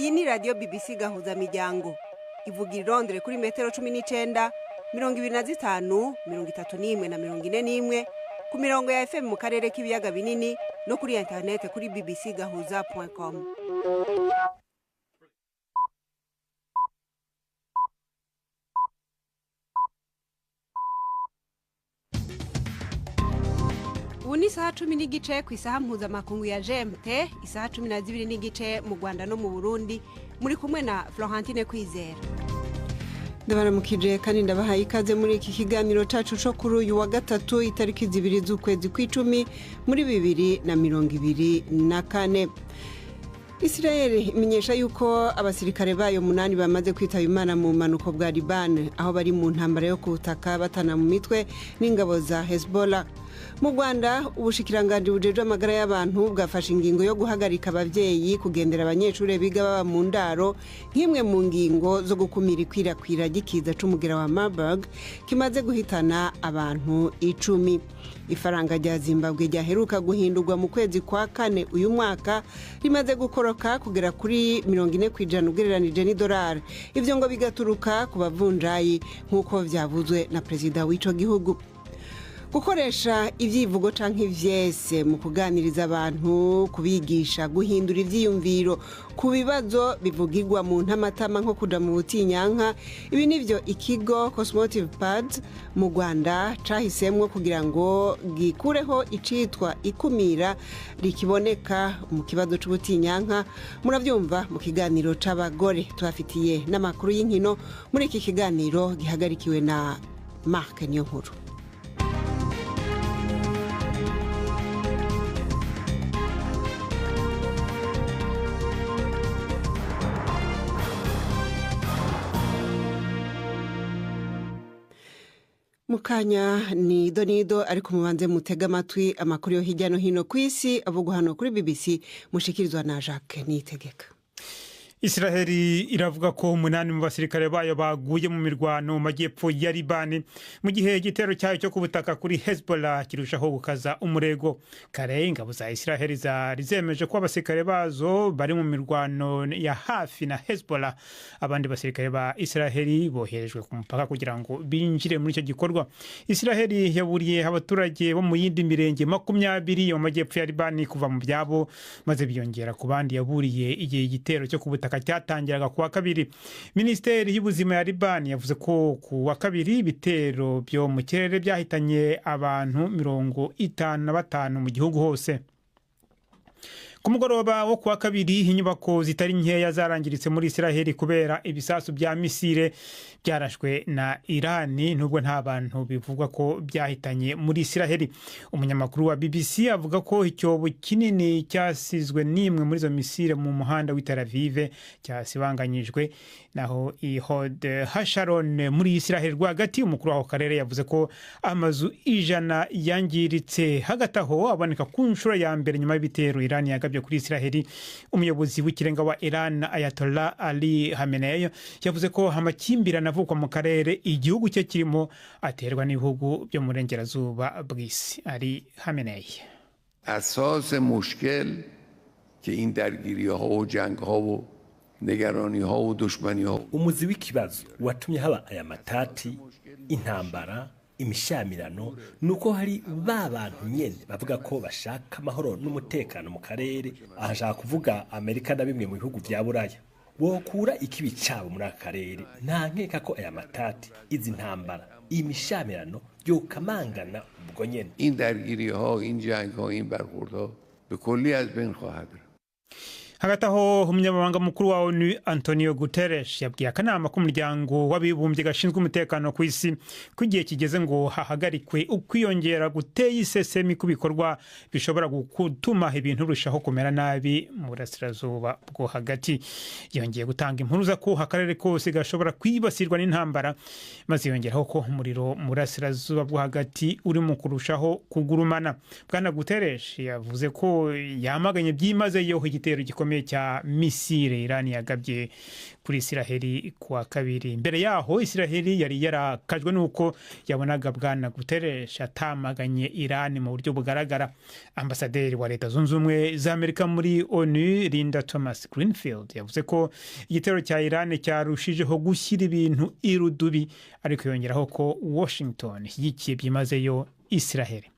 Iyi ni radiyo BBC Gahuza Miryango, ivugira i Londres kuri metero 19, 25, 31 na 41, ku mirongo ya FM mu karere k'ibiyaga binini no kuri interinete kuri bbcgahuza.com. Ubu ni isaha 10:15 ku isaha mpuzamakungu ya GMT, isaha 12:15 mu Rwanda no mu Burundi. Muri kumwe na Florentine Kwizera. Ndabaramukije kandi ndabahaye ikaze muri iki kiganiro cacu co kuri uyu wa gatatu, itariki 2 z'ukwezi kw'icumi muri 2024. Israel imenyesha yuko abasirikare bayo 8 bamaze kwitaba Imana mu bumanuko bwa Liban, aho bari mu ntambara yo ku butaka batana mu mitwe n'ingabo za Hezbollah. Mu Rwanda, ubushikiranganji bujejwe amagara y'abantu bwafashe ingingo yo guhagarika abavyeyi kugendera abanyeshure biga baba mu ndaro, nk'imwe mu ngingo zo gukumira ikwirakwira ry'ikiza c'umugera wa Marburg kimaze guhitana abantu 10. Ifaranga rya Zimbabwe ryaheruka guhindurwa mu kwezi kwa kane uyu mwaka rimaze gukoroka kugera kuri 40% ugereranije n'idolari. Ivyo ngo bigaturuka ku bavunjayi, nk'uko vyavuzwe na perezida w'ico gihugu. Gukoresha ivyivugo canke ivyese mu kuganiriza abantu, kubigisha guhindura ivyiyumviro ku bibazo bivugirwa mu ntamatama nko kuja mu butinyanka, ibi nivyo ikigo Cosmotive Pads mu Rwanda cahisemwo kugira ngo gikureho icitwa ikumira rikiboneka mu kibazo c'ubutinyanka. Muravyumva mu kiganiro c'abagore. Tubafitiye n'amakuru y'inkino muri iki kiganiro gihagarikiwe na Mark Niyonkuru. Mukanya ni donido, ariko mubanze mutega amatwi amakuru yo hirya no hino ku isi avugwa hano kuri BBC, mushikirizwa na Jacques Niyitegeka. Israheli iravuga ko 8 mu basirikare bayo baguye mu mirwano mu majyepfo ya Libani, mu gihe igitero cyayo cyo ku butaka kuri Hezbollah kirushaho gukaza umurego. Kare ingabo za Israheli zari zemeje ko abasirikare bazo bari mu mirwano ya hafi na Hezbollah. Abandi basirikare ba Israheli boherejwe ku mupaka kugira ngo binjire muri icyo gikorwa. Israheli yaburiye abaturage bo mu yindi mirenge 20 yo mu majyepfo ya Libani kuva mu byabo, maze biyongera ku bandi yaburiye igihe igitero cyo ku butaka cyatangiraga kuwa kabiri. Minisiteri y'ubuzima ya Liban yavuze ko kuwa kabiri ibitero byo mu kirere byahitanye abantu 55 mu gihugu hose. Ku mugoroba wo kuwa kabiri, inyubako zitari nkeya zarangiritse muri Israheli kubera ibisasu bya misile byarashwe na Irani, nubwo nta bantu bivugwa ko byahitanye muri Israheli. Umunyamakuru wa BBC avuga ko icyobo kinini cyasizwe n'imwe muri izo misile mu muhanda w'i Tel Aviv cyasibanganyijwe. Naho i Hod Hasharon muri Israheli rwagati, umukuru w'ako karere yavuze ko amazu 100 yangiritse. Hagati aho aboneka ku nshuro ya mbere nyuma y'ibitero Irani yagabye kuri Israheli, umuyobozi w'ikirenga wa Iran Ayatollah Ali Khamenei yavuze ko amakimbirane avugwa mu karere igihugu cye kirimo aterwa n'ibihugu byo mu burengerazuba bw'isi. Ali Khamenei: اساس مشکل که این درگیری‌ها و جنگ‌ها و نگرانی‌ها و دشمنی‌ها، umuzi w'ikibazo watumye haba aya matati, intambara, imishamirano, nuko hari ba bantu nyene bavuga ko bashaka amahoro n'umutekano mu karere. Aha nshaka kuvuga Amerika na bimwe mu bihugu vya Buraya. Bokura ikibi cabo muri aka karere, nta nkeka ko aya matati, izi ntambara, imishamirano yokamangana ubwo nyene. این درگیری‌ها، این جنگ‌ها، این برخوردها به کلی از بین خواهد رفت. Hagati aho, umunyamabanga mukuru wa ONU Antonio Guterres yabwiye akanama k'umuryango w'abibumbye gashinzwe umutekano ku isi ko igihe kigeze ngo hahagarikwe ukwiyongera guteye isesemi ku bikorwa bishobora gutuma ibintu birushaho kumera nabi mu burasirazuba bwo hagati. Yongeye gutanga impuruza ko akarere kose gashobora kwibasirwa n'intambara, maze yongeraho ko umuriro mu burasirazuba bwo hagati urimo kurushaho kugurumana. Bwana Guterres yavuze ko yamaganye byimazeyo igitero gikomeye gikomeye cya misile Irani yagabye kuri Isiraheli kuwa kabiri. Mbere yaho Isiraheli yari yarakajwe n'uko yabonaga Bwana Guterres atamaganye Irani mu buryo bugaragara. Ambasaderi wa Leta Zunze Ubumwe za Amerika muri ONU, Linda Thomas Greenfield, yavuze ko igitero cya Irani cyarushijeho gushyira ibintu irudubi, ariko yongeraho ko Washington ishyigikiye byimazeyo Isiraheli.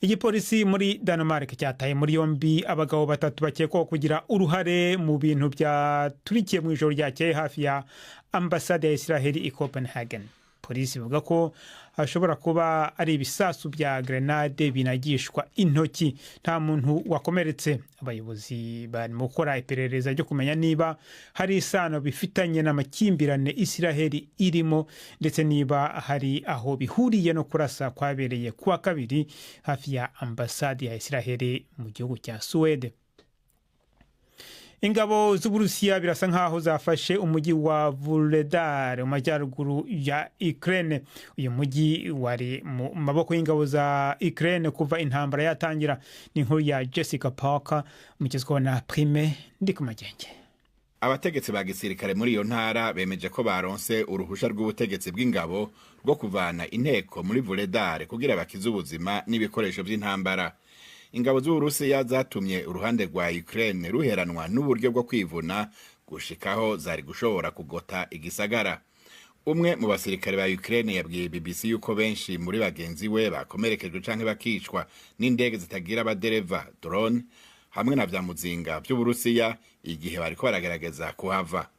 Igipolisi muri Denmark cyataye muri yombi abagabo batatu bakekwaho kugira uruhare mu bintu byaturikiye mu ijoro ryakeye hafi ya ambasade ya Isiraheli i Copenhagen. Polisi ivuga ko hashobora kuba ari ibisasu bya grenade binagishwa intoki. Nta muntu wakomeretse. Abayobozi barimo gukora iperereza ryo kumenya niba hari isano bifitanye n'amakimbirane Isiraheli irimo, ndetse niba hari aho bihuriye no kurasa kwabereye kuwa kabiri hafi ya ambasade ya Isiraheli mu gihugu cya Suwede. Ingabo z'Uburusiya birasa nkaho zafashe umujyi wa Vuledar mu majyaruguru ya Ukraine. Uyu mujyi wari mu maboko y'ingabo za Ukraine kuva intambara yatangira. Ni inkuru ya Jessica Parker, mugezweho na Prime Ndikumagenge. Abategetsi ba gisirikare muri iyo ntara bemeje ko baronse uruhusha rw'ubutegetsi bw'ingabo rwo kuvana inteko muri Vuledar kugira bakize ubuzima n'ibikoresho by'intambara. Ingabo z'Uburusiya zatumye uruhande rwa Ukraine ruheranwa n'uburyo bwo kwivuna gushikaho zari gushobora kugota igisagara. Umwe mu basirikare ba Ukraine yabwiye BBC yuko benshi muri bagenzi we bakomerekejwe canke bakicwa n'indege zitagira abadereva, drone, hamwe na vya muzinga vy'Uburusiya igihe bariko baragerageza kuhava.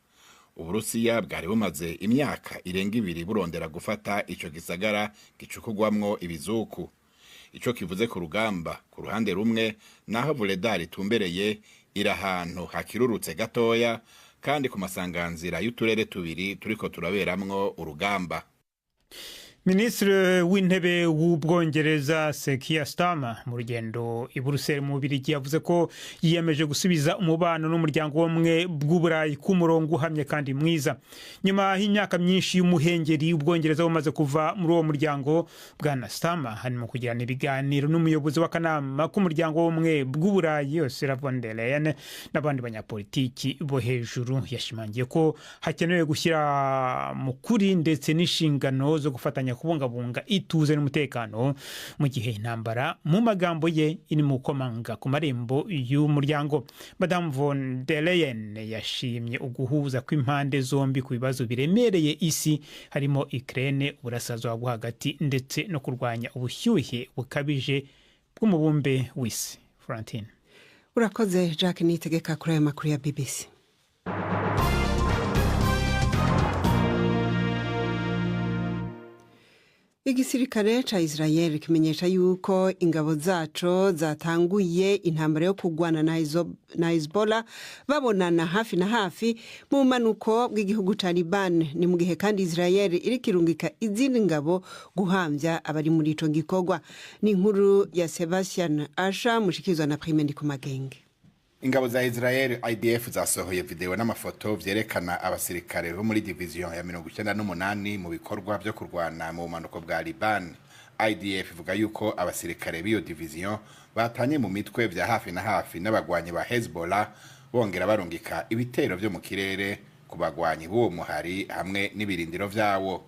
Uburusiya bwari bumaze imyaka irenga 2 burondera gufata ico gisagara gicukugwamwo ibizuku. Ico kivuze ku rugamba ku ruhande rumwe, naho Vuledar itumbereye iri ahantu hakirurutse gatoya kandi ku masanganzira y'uturere tubiri turiko turaberamwo urugamba. Minisitiri w'Intebe w'Ubwongereza Sir Keir Starmer, mu rugendo i Buruseli mu Bubiligi, yavuze ko yiyemeje gusubiza umubano n'umuryango w'Ubumwe bw'Uburayi ku murongo uhamye kandi mwiza, nyuma y'imyaka myinshi y'umuhengeri Ubwongereza bumaze kuva muri uwo muryango. Bwana Starmer harimo kugirana ibiganiro n'umuyobozi w'akanama k'umuryango w'Ubumwe bw'Uburayi, Ursula von der Leyen, n'abandi banyapolitiki bo hejuru. Yashimangiye ko hakenewe gushyira mu kuri ndetse n'inshingano zo gufatanya kubungabunga ituze n'umutekano mu gihe intambara, mu magambo ye, iri mu gukomanga ku marembo y'umuryango. Madamu von der Leyen yashimye uguhuza kw'impande zombi ku bibazo biremereye isi, harimo Ukraine, Uburasirazuba bwo Hagati ndetse no kurwanya ubushyuhe bukabije bw'umubumbe w'isi. Florentine. Urakoze Jacques Nitegeka kuri aya makuru ya BBC. Igisirikare ca Israel kimenyesha yuko ingabo zaco zatanguye intambara yo kugwana na Hezbollah babonana hafi na hafi mu bumanuko bw'igihugu ca Liban. Ni mu gihe kandi Israel iriko irungika izindi ngabo guhamvya abari muri ico gikorwa. Ni inkuru ya Sebastian Asha, mushikirizwa na Prime Ndikumagenge. Ingabo za Israel IDF zasohoye video n'amafoto vyerekana abasirikare bo muri division ya 98 mu bikorwa vyo kurwana mu bumanuko bwa Liban. IDF ivuga yuko abasirikare b'iyo division batanye mu mitwe vya hafi na hafi n'abagwanyi ba Hezbollah, bongera barungika ibitero vyo mu kirere ku bagwanyi b'uwo muhari hamwe n'ibirindiro vyawo.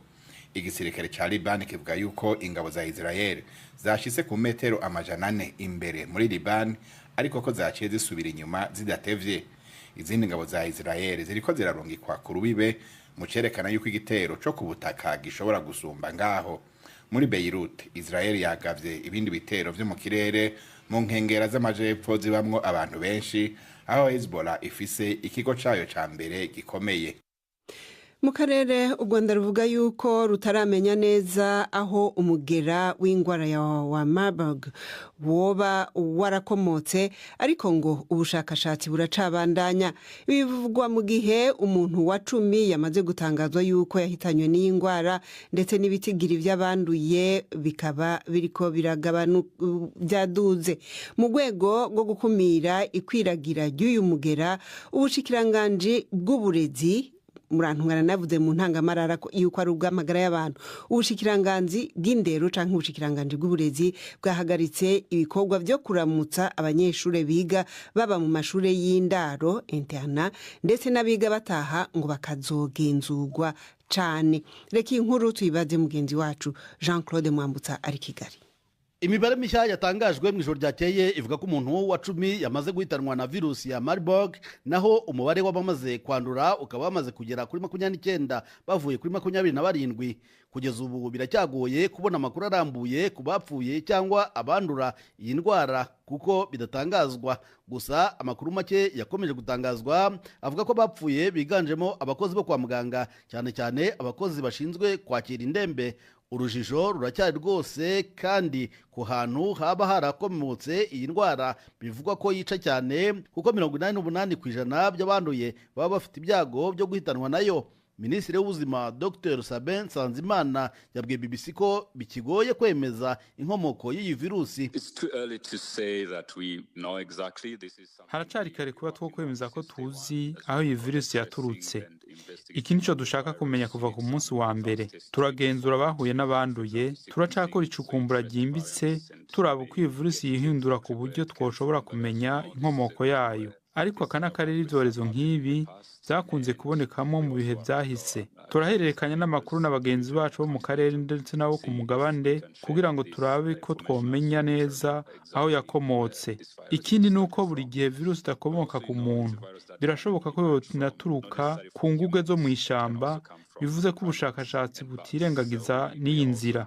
Igisirikare ca Liban kivuga yuko ingabo za Israel zashitse ku metero 400 imbere muri Liban, ariko ko zaciye zisubira inyuma zidatevye. Izindi ngabo za Israel ziriko zirarungikwa ku rubibe mu cerekana yuko igitero co ku butaka gishobora gusumba ngaho. Muri Beirut, Israel yagavye ibindi bitero vyo mu kirere mu nkengera z'amajepfo zibamwo abantu benshi, aho Hezbollah ifise ikigo cayo ca mbere gikomeye. Mu karere, u Rwanda ruvuga yuko rutaramenya neza aho umugera w'ingwara ya wa Marburg woba warakomotse, ariko ngo ubushakashatsi buracabandanya. Ibi bivugwa mu gihe umuntu wa 10 yamaze gutangazwa yuko yahitanywe n'iyi ngwara, ndetse n'ibitigiri vy'abanduye bikaba biriko biragabanuka, byaduze. Mu rwego rwo gukumira ikwiragira ry'uyu mugera, ubushikiranganji bw'uburezi Murantungana, navuze mu ntangamarara yuko ari ubw'amagara y'abantu. Ubushikiranganzi bw'indero canke ubushikiranganji bw'uburezi bwahagaritse ibikorwa vyo kuramutsa abanyeshure biga baba mu mashure y'indaro, internat, ndetse n'abiga bataha, ngo bakazogenzurwa cane. Reka iyi nkuru tuyibaze mugenzi wacu Jean Claude Mwambutsa ari Kigali. Imibare mishya yatangajwe mu ijoro ryakeye ivuga ko umuntu wa 10 yamaze guhitanwa na virusi ya Marburg, naho umubare w'abamaze kwandura ukaba wamaze kugera kuri 29, bavuye kuri 27. Kugeza ubu biracyagoye kubona amakuru arambuye ku bapfuye cyangwa abandura iyi ndwara kuko bidatangazwa. Gusa amakuru make yakomeje gutangazwa avuga ko bapfuye biganjemo abakozi bo kwa muganga, cyane cyane abakozi bashinzwe kwakira indembe. Urujijo ruracyari rwose kandi ku hantu haba harakomotse iyi ndwara bivugwa ko yica cyane, kuko 88% by'abanduye baba bafite ibyago byo guhitanwa nayo. Minisitiri w'Ubuzima Dr Sabin Nsanzimana yabwiye BBC ko bikigoye kwemeza inkomoko y'iyi virusi. Haracari kare kuba two kwemeza ko tuzi aho iyi virusi yaturutse. Iki nico dushaka kumenya kuva ku munsi wa mbere. Turagenzura abahuye n'abanduye, turacakora icukumbura ryimbitse, turaba uko iyi virusi yihindura ku buryo twoshobora kumenya inkomoko yayo. Ariko aka n'akarere ibyorezo nk'ibi byakunze kubonekamo mu bihe byahise. Turahererekanya n'amakuru na bagenzi bacu bo mu karere ndetse n'abo ku mugabane kugira ngo turabe ko twomenya neza aho yakomotse. Ikindi ni uko buri gihe virusi idakomoka ku muntu, birashoboka ko yonaturuka ku nguge zo mu ishyamba, bivuze ko ubushakashatsi butirengagiza n'iyi nzira.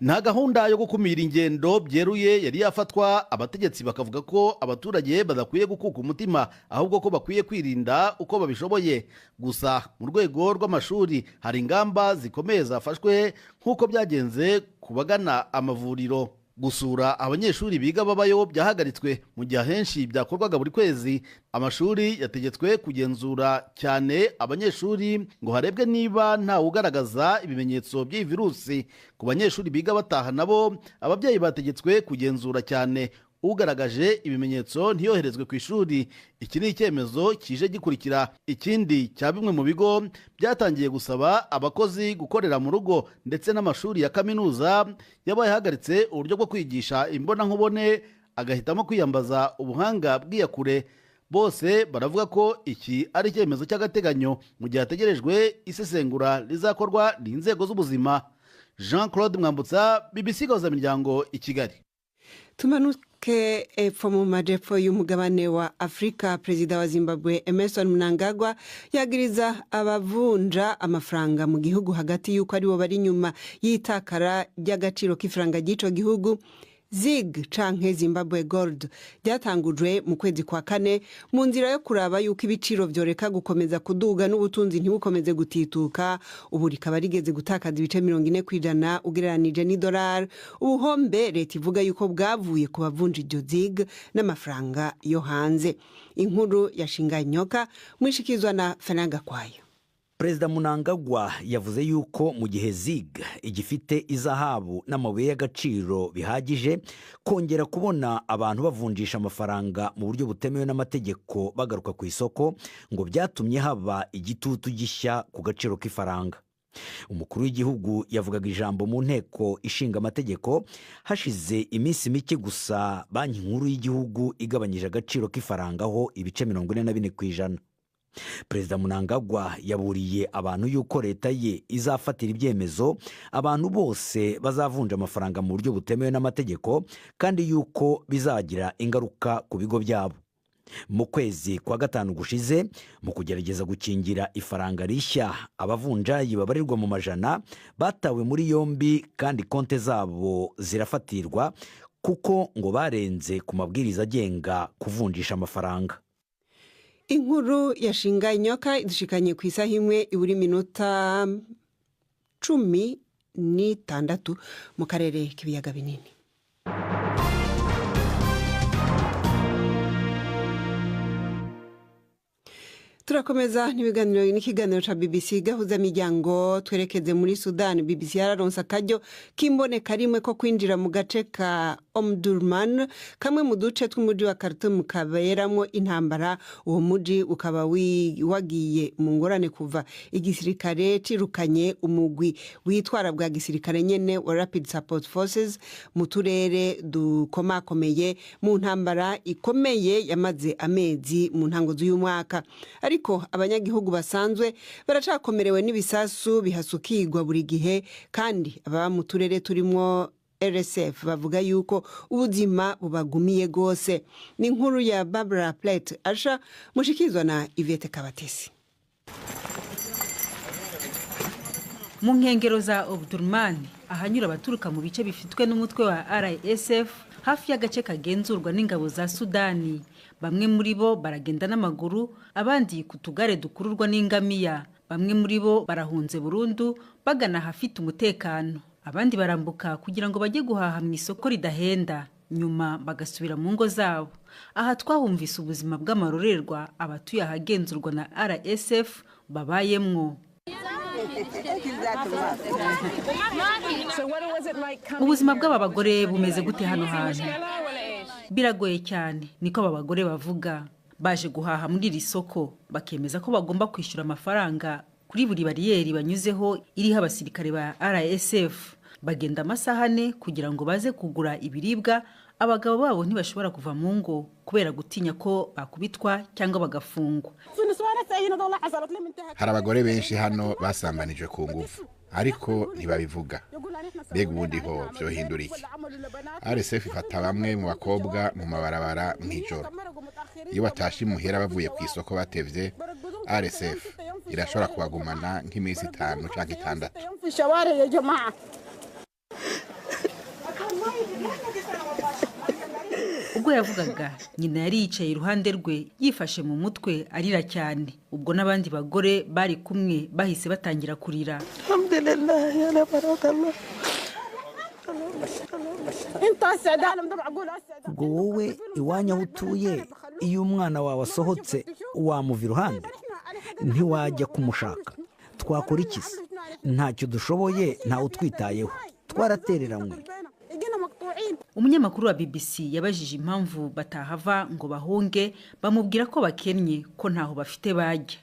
Nta gahunda yo gukumira ingendo byeruye yari yafatwa. Abategetsi bakavuga ko abaturage badakwiye gukuka umutima, ahubwo ko bakwiye kwirinda uko babishoboye. Gusa mu rwego rw'amashuri hari ingamba zikomeye zafashwe, nk'uko byagenze ku bagana amavuriro. Gusura abanyeshuri biga babayo byahagaritswe, mu gihe ahenshi byakorwaga buri kwezi. Amashuri yategetswe kugenzura cyane abanyeshuri ngo harebwe niba ntawe ugaragaza ibimenyetso by'iyi virusi. Ku banyeshuri biga bataha nabo, ababyeyi bategetswe kugenzura cyane, ugaragaje ibimenyetso ntiyoherezwe ku ishuri. Iki ni icyemezo kije gikurikira ikindi cya bimwe mu bigo byatangiye gusaba abakozi gukorera mu rugo, ndetse n'amashuri ya kaminuza yabaye ahagaritse uburyo bwo kwigisha imbonankubone, agahitamo kwiyambaza ubuhanga bw'iyakure. Bose baravuga ko iki ari icyemezo cy'agateganyo mu gihe hategerejwe isesengura rizakorwa n'inzego z'ubuzima. Jean Claude Mwambutsa, BBC Gahuzamiryango, i Kigali. Tumanuke epfo mu majepfo y'umugabane wa Afurika. Perezida wa Zimbabwe Emerson Mnangagwa yagiriza abavunja amafaranga mu gihugu hagati y'uko aribo bari inyuma y'itakara ry'agaciro k'ifaranga ry'ico gihugu. ZiG canke Zimbabwe Gold ryatangujwe mu kwezi kwa kane mu nzira yo kuraba yuko ibiciro vyoreka gukomeza kuduga n'ubutunzi ntibukomeze gutituka. Ubu rikaba rigeze gutakaza ibice 40% ugereranije n'idolari. Ubuhombe leta ivuga yuko bwavuye ku bavunja iryo ZiG n'amafaranga yo hanze. Inkuru yashinga nyoka mwishikizwa na Fernanda Kwayo. Perezida Mnangagwa yavuze yuko mu gihe ZiG igifite izahabu n'amabuye y'agaciro bihagije, kongera kubona abantu bavunjisha amafaranga mu buryo butemewe n'amategeko bagaruka ku isoko ngo byatumye haba igitutu gishya ku gaciro k'ifaranga. Umukuru w'igihugu yavugaga ijambo mu Nteko Ishinga Amategeko hashize iminsi mike gusa Banki Nkuru y'Igihugu igabanyije agaciro k'ifaranga ho ibice 44%. Perezida Mnangagwa yaburiye abantu yuko leta ye izafatira ibyemezo abantu bose bazavunja amafaranga mu buryo butemewe n'amategeko, kandi yuko bizagira ingaruka ku bigo byabo. Mu kwezi kwa gatanu gushize, mu kugerageza gukingira ifaranga rishya, abavunjayi babarirwa mu majana batawe muri yombi kandi konte zabo zirafatirwa kuko ngo barenze ku mabwiriza agenga kuvunjisha amafaranga. Inkuru yashinga inyoka idushikanye ku isaha 1 iburi minota 16 mu karere k'ibiyaga binini. Turakomeza n'ibiganiro, n'ikiganiro ca BBC Gahuza Miryango. Twerekeze muri Sudan. BBC yararonse akaryo k'imboneka rimwe ko kwinjira mu gace ka Omdurman, kamwe mu duce tw'umuji wa Khartoum kaberamwo intambara. Uwo muji ukaba wagiye mu ngorane kuva igisirikare cirukanye umugwi witwara bwa gisirikare nyene wa Rapid Support Forces mu turere dukomakomeye, mu ntambara ikomeye yamaze amezi mu ntango z'uyu mwaka. Ariko abanyagihugu basanzwe baracakomerewe n'ibisasu bihasukirwa buri gihe, kandi ababa mu turere turimwo RSF bavuga yuko ubuzima bubagumiye gose. Ni inkuru ya Barbara Plett Asha, mushikirizwa na Yvette Kabatesi. Mu nkengero za Omdurman, ahanyura abaturuka mu bice bifitwe n'umutwe wa RSF, hafi y'agace kagenzurwa n'ingabo za Sudani, bamwe muri bo baragenda n'amaguru, abandi ku tugare dukururwa n'ingamiya. Bamwe muri bo barahunze burundu bagana ahafite umutekano, abandi barambuka kugira ngo bajye guhaha mu isoko ridahenda, nyuma bagasubira mu ngo zabo. Aha twahumvise ubuzima bw'amarorerwa abatuye ahagenzurwa na RSF babayemwo. Ubuzima bw'aba bagore bumeze gute hano hantu? Biragoye cyane, niko aba bagore bavuga. Baje guhaha muri iri soko, bakemeza ko bagomba kwishyura amafaranga kuri buri bariyeri banyuzeho iriho abasirikare ba RSF. Bagenda amasaha 4 kugira ngo baze kugura ibiribwa. Abagabo babo ntibashobora kuva mu ngo kubera gutinya ko bakubitwa cyangwa bagafungwa. Hari abagore benshi hano basambanijwe ku ngufu, ariko ntibabivuga. Mbega ubundi ho vyohindura iki? RSF ifata bamwe mu bakobwa mu mabarabara mw'ijoro. Iyo batashe imuhira bavuye ku isoko batevye, RSF irashobora kubagumana nk'iminsi 5 canke 6. Ubwo yavugaga, nyina yari yicaye iruhande rwe yifashe mu mutwe arira cyane. Ubwo n'abandi bagore bari kumwe bahise batangira kurira. Ubwo wowe iwanyu aho utuye, iyo umwana wawe asohotse wamuva iruhande, ntiwajya kumushaka. Twakora iki se? Ntacyo dushoboye, ntawe utwitayeho, twaratereranywe. Umunyamakuru wa BBC yabajije impamvu batahava ngo bahunge, bamubwira ko bakennye, ko ntaho bafite bajya.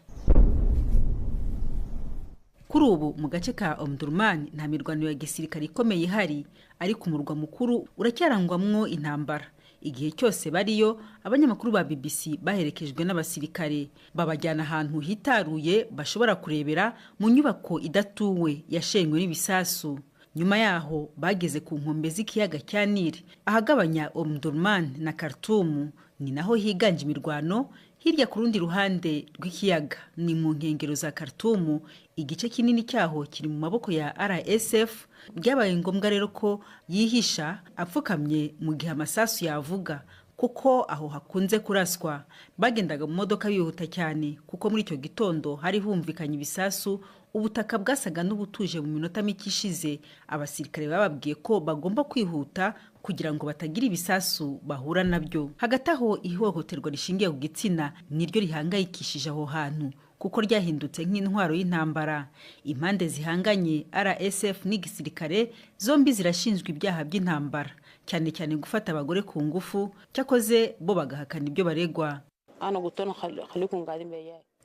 Kuri ubu mu gace ka Omdurman nta mirwano ya gisirikare ikomeye ihari, ariko umurwa mukuru uracyarangwamwo intambara. Igihe cyose bariyo, abanyamakuru ba BBC baherekejwe n'abasirikare, babajyana ahantu hitaruye bashobora kurebera mu nyubako idatuwe yashenywe n'ibisasu. Nyuma yaho bageze ku nkombe z'ikiyaga cya Nile, ahagabanya Omdurman na Khartoum, ni naho higanje imirwano. Hirya ku rundi ruhande rw'ikiyaga ni mu nkengero za Khartoum, igice kinini cyaho kiri mu maboko ya RSF. Byabaye ngombwa rero ko yihisha apfukamye mu gihe amasasu yavuga, kuko aho hakunze kuraswa. Bagendaga mu modoka bihuta cyane, kuko muri icyo gitondo hari humvikanye ibisasu. Ubutaka bwasaga n'ubutuje mu minota mike ishize. Abasirikare bababwiye ko bagomba kwihuta kugira ngo batagira ibisasu bahura nabyo. Hagati aho, ihohoterwa rishingiye ku gitsina niryo rihangayikishije aho hantu, kuko ryahindutse nk'intwaro y'intambara. Impande zihanganye, RSF n'igisirikare, zombi zirashinjwa ibyaha by'intambara, cyane cyane gufata abagore ku ngufu. Cyakoze bo bagahakana ibyo baregwa.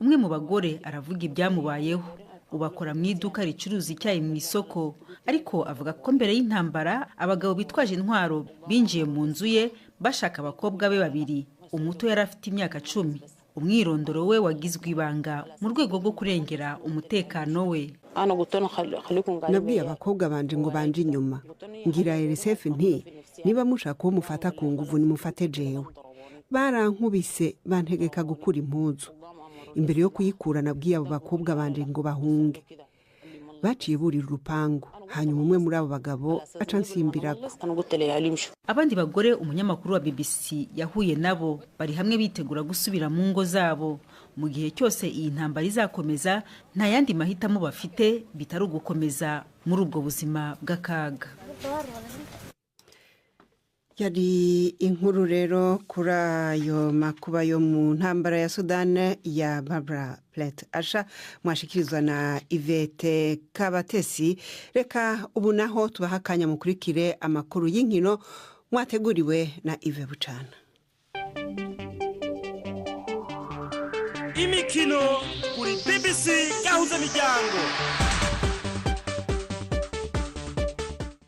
Umwe mu bagore aravuga ibyamubayeho. Ubakora mu iduka ricuruza icyayi mu isoko, ariko avuga ko mbere y'intambara abagabo bitwaje intwaro binjiye mu nzu ye bashaka abakobwa be babiri. Umuto yari afite imyaka 10. Umwirondoro we wagizwe ibanga mu rwego rwo kurengera umutekano we. Nabwiye abakobwa banje ngo banje inyuma, ngira RSF nti: "Niba mushaka uwo mufata ku nguvu, nimufate jewe." Barankubise, bantegeka gukura impuzu. Imbere yo kuyikura, nabwiye abo bakobwa banje ngo bahunge. Baciye burira urupangu, hanyuma umwe muri abo bagabo aca nsimbirako. Abandi bagore umunyamakuru wa BBC yahuye nabo bari hamwe bitegura gusubira mu ngo zabo. Mu gihe cyose iyi ntambara izakomeza, nta yandi mahitamo bafite bitari ugukomeza muri ubwo buzima bw'akaga. Yari inkuru rero kuri ayo makuba yo mu ntambara ya Sudani ya Barbara Plett Asha, mwashikirizwa na Yvette Kabatesi. Reka ubu naho tubaha akanya mukurikire amakuru y'inkino mwateguriwe na Yves Bucana. Imikino kuri BBC Gahuza Miryango.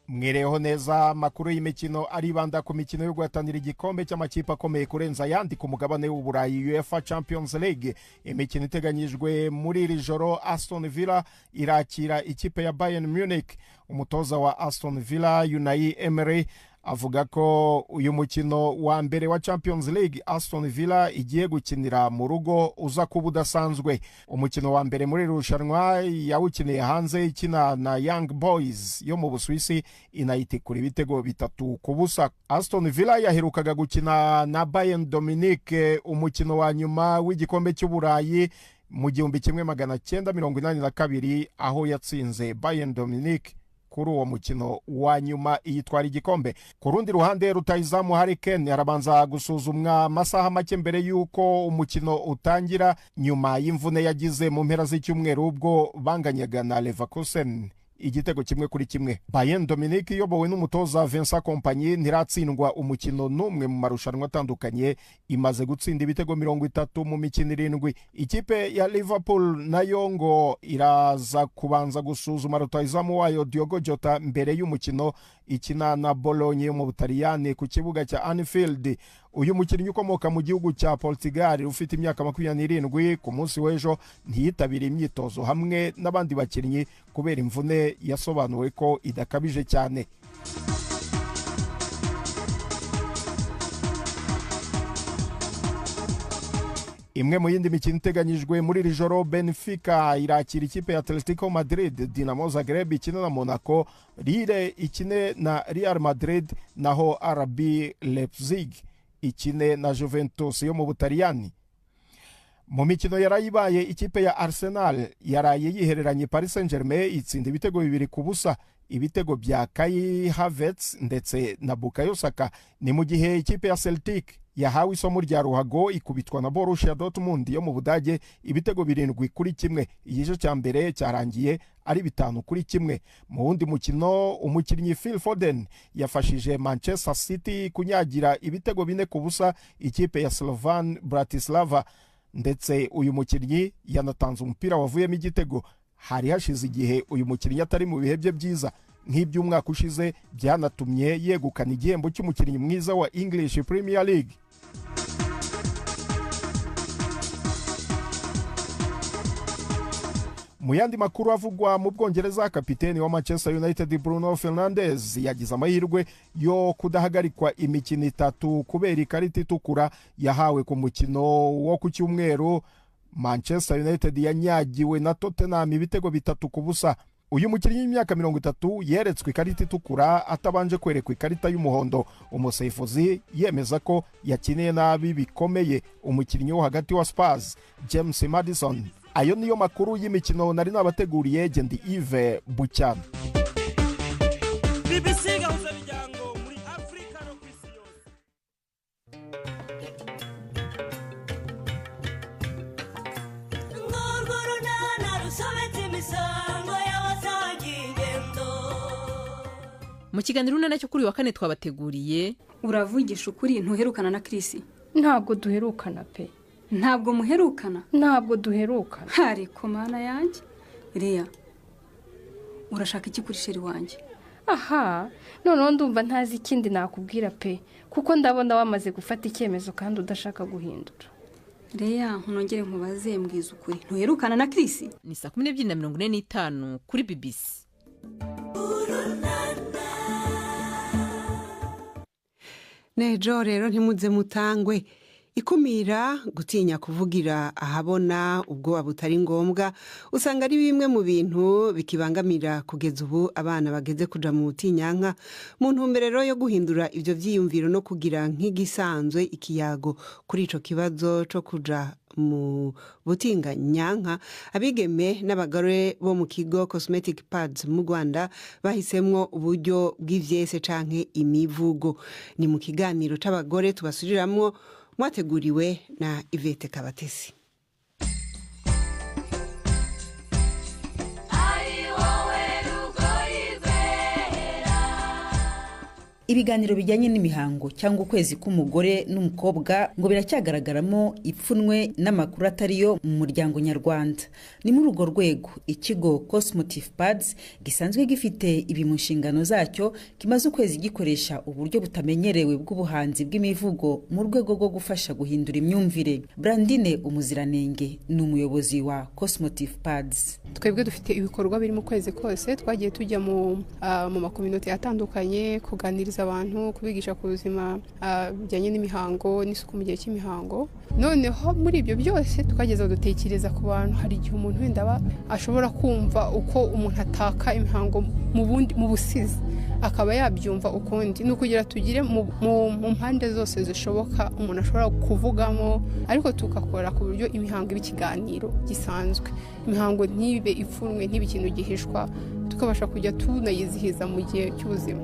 Mwireho neza. Amakuru y'imikino aribanda ku mikino yo guhatanira igikombe cy'amakipe akomeye kurenza ayandi ku mugabane w'Uburayi, UEFA Champions League. Imikino iteganyijwe muri iri joro: Aston Villa irakira ikipe ya Bayern Munich. Umutoza wa Aston Villa, Unai Emery, avuga ko uyu mukino wa mbere wa Champions League Aston Villa igiye gukinira mu rugo uza kuba udasanzwe. Umukino wa mbere muri iri rushanwa yawukiniye hanze ikina na Young Boys yo mu Busuwisi, inayitikura ibitego 3-0. Aston Villa yaherukaga gukina na Bayern Munich umukino wa nyuma w'igikombe cy'Uburayi mu 1982, aho yatsinze Bayern Munich kuri uwo mukino wa nyuma iyitwara igikombe. Ku rundi ruhande, rutahizamu Harry Kane arabanza gusuzumwa amasaha make mbere y'uko umukino utangira, nyuma y'imvune yagize mu mpera z'icyumweru ubwo banganyaga na Leverkusen igitego 1-1. Bayern Munich iyobowe n'umutoza Vincent Kompany ntiratsindwa umukino n'umwe mu marushanwa atandukanye, imaze gutsinda ibitego 30 mu mikino 7. Ikipe ya Liverpool nayo ngo iraza kubanza gusuzuma rutahizamu wayo Diogo Jota mbere y'umukino ikina na Bologna yo mu Butaliyani ku kibuga cya Anfield. Uyu mukinnyi ukomoka mu gihugu cya Portugal ufite imyaka 27, ku munsi w'ejo ntiyitabira imyitozo hamwe n'abandi bakinnyi kubera imvune yasobanuwe ko idakabije cyane. Imwe mu yindi mikino iteganyijwe muri iri joro: Benfica irakira ikipe ya Atletico Madrid, Dinamo Zagreb ikine na Monaco, Lille ikine na Real Madrid, naho RB Leipzig ikine na Juventus yo mu Butaliyani. Mu mikino yarayibaye, ikipe ya Arsenal yaraye yihereranye Paris Saint-Germain itsinda ibitego 2-0, ibitego bya Kai Havertz ndetse na Bukayo Saka. Ni mu gihe ikipe ya Celtic yahawe isomo rya ruhago ikubitwa na Borussia Dortmund yo mu Budage ibitego 7-1. Igice cya mbere cyarangiye ari 5-1. Mu wundi mukino, umukinnyi Phil Foden yafashije Manchester City kunyagira ibitego 4-0 ikipe ya Slovan Bratislava, ndetse uyu mukinnyi yanatanze umupira wavuyemo igitego. Hari hashize igihe uyu mukinnyi atari mu bihe bye byiza nk'iby'umwaka ushize, byanatumye yegukana igihembo cy'umukinnyi mwiza wa English Premier League. Mu yandi makuru avugwa mu Bwongereza, kapiteni wa Manchester United Bruno Fernandes yagize amahirwe yo kudahagarikwa imikino 3 kubera ikarita itukura yahawe ku mukino wo ku cyumweru. Manchester United yanyagiwe na Tottenham ibitego 3-0. Uyu mukinnyi w'imyaka 30 yeretswe ikarita itukura atabanje kwerekwa ikarita y'umuhondo. Umusifuzi yemeza ko yakiniye nabi bikomeye umukinnyi wo hagati wa Spurs James Maddison. Ayo niyo makuru y'imikino nari nabateguriye. Gendi Yves Bucyana. BBC Gahuza Miryango muri Afrika no ku isi yose. Mu kiganiro urunana cyo kuri wa kane twabateguriye: Uravugisha ukuri, ntuherukana na Chris? Ntabwo duherukana pe. Ntabwo muherukana? Ntabwo duherukana. Ariko mana yanjye, Leya, urashaka iki kuri chéri wanjye? Aha noneho ndumva ntazi ikindi nakubwira pe, kuko ndabona wamaze gufata icyemezo kandi udashaka guhindura. Leya, nongere nkubaze, mbwiza ukuri, ntuherukana na Chris? Ni saa 12:45 kuri BBC. Nejo rero ntimuze mutangwe. Ikumira, gutinya kuvugira ahabona, ubwoba butari ngombwa, usanga ari bimwe mu bintu bikibangamira kugeza ubu abana bageze kuja mu butinyanka. Mu ntumbero yo guhindura ivyo vyiyumviro no kugira nk'igisanzwe ikiyago kuri ico kibazo co kuja mu butinganyanka, abigeme n'abagore bo mu kigo Cosmetic Pads mu Rwanda bahisemwo uburyo bw'ivyese canke imivugo. Ni mu kiganiro c'abagore tubasuriramwo, mwateguriwe na Ivete Kabatesi. Ibiganiro bijyanye n'imihango cyangwa ukwezi k'umugore n'umukobwa ngo biracyagaragaramo ipfunwe n'amakuru atariyo mu muryango nyarwanda. Ni muri urwo rwego ikigo Cosmotive Pads gisanzwe gifite ibi mu nshingano zacyo kimaze ukwezi gikoresha uburyo butamenyerewe bw'ubuhanzi bw'imivugo mu rwego rwo gufasha guhindura imyumvire. Brandine Umuziranenge ni umuyobozi wa Cosmotive Pads. Twebwe dufite ibikorwa biri mu kwezi kose, twagiye tujya mu makominote atandukanye kuganiriza abantu, kubigisha ku buzima bijyanye n'imihango n'isuku mu gihe cy'imihango. Noneho muri ibyo byose twageza dutekereza ku bantu, hari igihe umuntu wenda aba ashobora kumva uko umuntu ataka imihango mu busizi akaba yabyumva ukundi. Ni ukugira tugire mu mpande zose zishoboka umuntu ashobora kuvugamo, ariko tugakora ku buryo imihango iba ikiganiro gisanzwe, imihango ntibe ipfunwe, ntibe ikintu gihishwa, tukabasha kujya tunayizihiza mu gihe cy'ubuzima.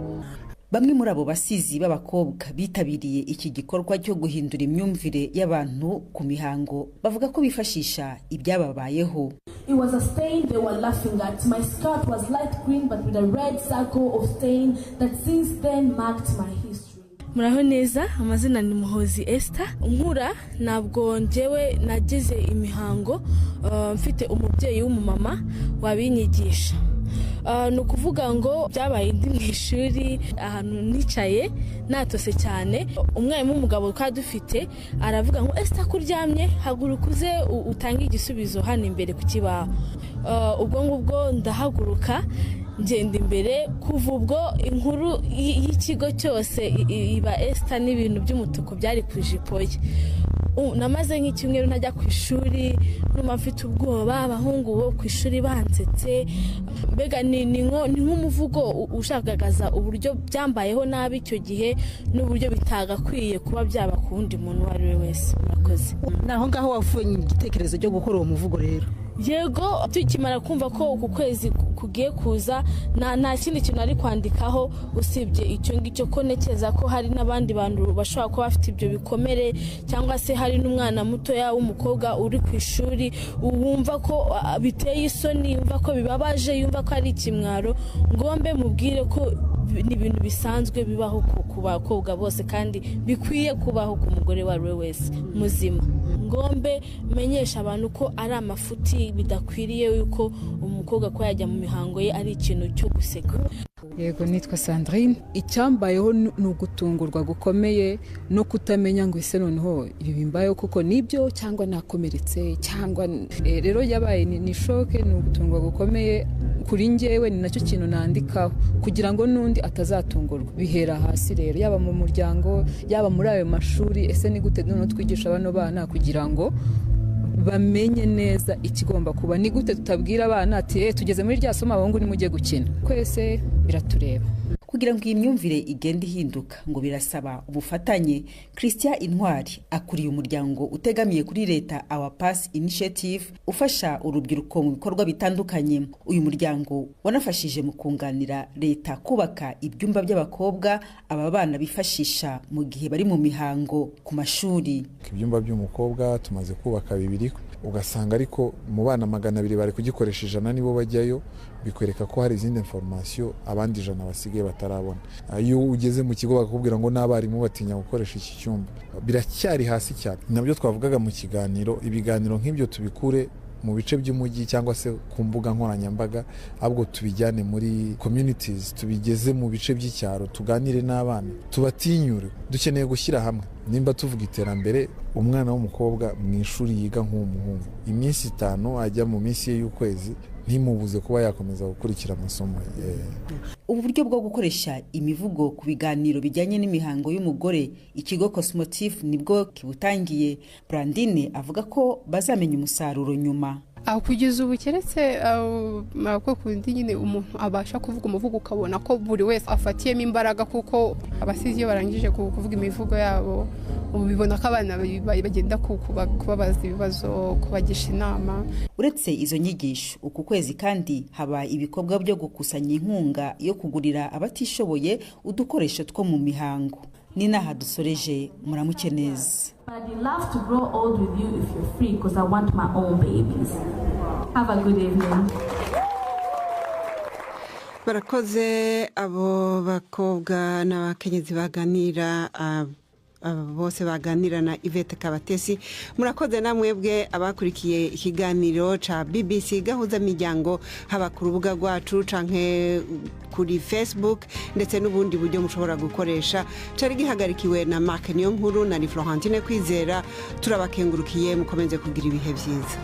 Bamwe muri abo basizi b'abakobwa bitabiriye iki gikorwa cyo guhindura imyumvire y'abantu ku mihango bavuga ko bifashisha ibyababayeho. It was a stain they were laughing at. My skirt was light green but with a red circle of stain that since then marked my history. Muraho neza, amazina ni Muhozi Esther. Nkura ntabwo njyewe nagize imihango, mfite umubyeyi w'umumama wabinyigisha. Ni ukuvuga ngo byabaye ndi mu ishuri ahantu nicaye natose cyane, umwarimu w'umugabo twari dufite aravuga ngo Esther kuryamye, haguruka uze utange igisubizo hano imbere ku kibaho. Ubwo ngubwo ndahaguruka ngenda imbere. Kuva ubwo inkuru y'ikigo cyose iba Esther n'ibintu by'umutuku byari ku ijipo ye. Namaze nk'icyumweru ntajya ku ishuri, numva mfite ubwoba, abahungu bo ku ishuri bansetse. Mbega ni nk'umuvugo ushakagaza uburyo byambayeho nabi icyo gihe n'uburyo bitagakwiye kuba byaba ku wundi muntu uwo ari we wese. Murakoze. Naho ngaho wavuye igitekerezo cyo gukora uwo muvugo rero? Yego, tukimara kumva ko uku kwezi kugiye kuza nta kindi kintu ari kwandikaho usibye icyo ngicyo, ko ntekereza ko hari n'abandi bantu bashobora kuba bafite ibyo bikomere, cyangwa se hari n'umwana mutoya w'umukobwa uri ku ishuri wumva ko biteye isoni, yumva ko bibabaje, yumva ko ari ikimwaro. Ngombe mubwire ko ni ibintu bisanzwe bibaho ku bakobwa bose kandi bikwiye kubaho ku mugore uwo ari we wese muzima. Ngombe menyesha abantu ko ari amafuti, bidakwiriye yuko umukobwa ko yajya mu mihango ye ari ikintu cyo guseka. Yego, nitwa Sandrine. Icyambayeho ni ugutungurwa gukomeye no kutamenya ngo ese noneho ibi bimbayeho kuko nibyo cyangwa nakomeretse cyangwa rero yabaye ni shoke, ni ugutungurwa gukomeye kuri njyewe. Ni nacyo kintu nandikaho kugira ngo n'undi atazatungurwa. Bihera hasi rero, yaba mu muryango, yaba muri ayo mashuri. Ese ni gute noneho twigisha bano bana kugira ngo bamenye neza ikigomba kuba? Ni gute tutabwira abana ati tugeze muri rya somo abahungu nimujye gukina? Twese biratureba. Kugira ngo iyi myumvire igende ihinduka ngo birasaba ubufatanye. Christian Intwari akuriye umuryango utegamiye kuri leta Our Pass Initiative ufasha urubyiruko mu bikorwa bitandukanye. Uyu muryango wanafashije mu kunganira leta kubaka ibyumba by'abakobwa aba bana bifashisha mu gihe bari mu mihango ku mashuri. Ibyumba by'umukobwa tumaze kubaka 2, ugasanga ariko mu bana 200 bari kugikoresha 100 nibo bajyayo, bikwereka ko hari izindi information abandi 100 basigaye batarabona. Iyo ugeze mu kigo bakakubwira ngo n'abarimu batinya gukoresha iki cyumba, biracyari hasi cyane. Nabyo twavugaga mu kiganiro, ibiganiro nk'ibyo tubikure mu bice by'umujyi cyangwa se ku mbuga nkoranyambaga, ahubwo tubijyane muri communities, tubigeze mu bice by'icyaro, tuganire n'abana, tubatinyure. Dukeneye gushyira hamwe. Nimba tuvuga iterambere, umwana w'umukobwa mu ishuri yiga nk'umuhungu iminsi 5 ajya mu minsi ye y'ukwezi, Ntimubuze kuba yakomeza gukurikira amasomo ye. Ubu buryo bwo gukoresha imivugo ku biganiro bijyanye n'imihango y'umugore, ikigo Cosmotif nibwo kibutangiye. Brandine avuga ko bazamenya umusaruro nyuma. Aho kugeza ubu, keretse ko kundi nyine umuntu abasha kuvuga umuvugo, ukabona ko buri wese afatiyemo imbaraga, kuko abasizi iyo barangije kuvuga imivugo yabo, ubibona ko abana bagenda kubabaza ibibazo, kubagisha inama. Uretse izo nyigisho, uku kwezi kandi haba ibikorwa byo gukusanya inkunga yo kugurira abatishoboye udukoresho two mu mihango. Ni n'aha dusoreje, muramuke neza. But I'd love to grow old with you if you're free, because I want my own babies. Have a good evening. Barakoze abo bakobwa n'abakenyezi baganira, bose baganira na Yvette Kabatesi. Murakoze namwebwe abakurikiye ikiganiro ca BBC Gahuza Miryango, haba ku rubuga rwacu canke kuri Facebook, ndetse n'ubundi buryo mushobora gukoresha. Cari gihagarikiwe na Mark Niyo Nkuru na Florentine Kwizera. Turabakengurukiye, mukomeze kugira ibihe vyiza.